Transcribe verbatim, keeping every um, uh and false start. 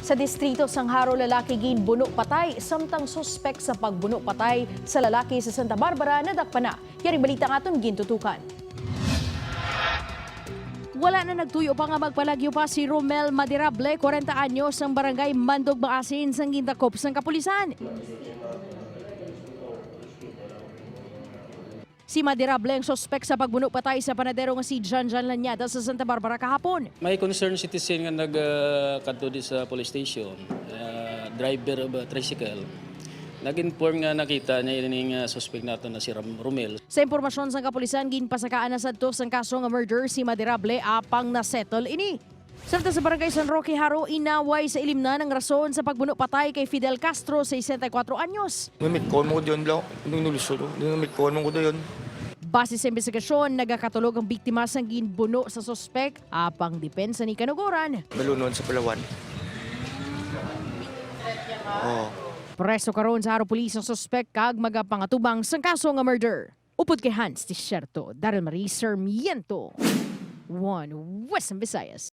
Sa distrito sang Jaro, lalaki ginbuno patay, samtang suspek sa pagbuno patay sa lalaki sa Santa Barbara nadakpan na. Yari balita nga aton gintutukan. Wala na nagtuyo pa nga magpalagyo pa si Romel Madirable, kwarenta anyos, sang barangay Mandog Maasin, sang gindakop sang kapulisan. Si Madirable ang suspek sa pagbuno patay sa panadero nga si Janjan Lanyada sa Santa Barbara kahapon. May concerned citizen nga nag, ah, kadto di sa police station, ah, driver of a tricycle, nag-inform nga nakita niya ining, ah, suspek nato na si Ram-, Romel. Sa impormasyon sang kapulisan, ginpasakaan na sadto sang kaso nga murder si Madirable apang na-settle ini. Samtang sa Barangay San Roque, Jaro, inaway sa ilimnan ang rason sa pagbuno patay kay Fidel Castro, sesenta y kuatro anyos. Namit ko mo diyon, bro. Nung nuliso, no? Namit ko mo ko diyon. Base sa investigasyon, nagakatulog ang biktima sang ginbuno sa suspek, apang depensa ni kanugoran. Malunon sa Palawan. Oh. Preso karon sa Jaro Police ang suspek kag magapangatubang sang kaso nga murder. Upod kay Hans Desierto, Daryl Marie Sarmiento, One Western Visayas.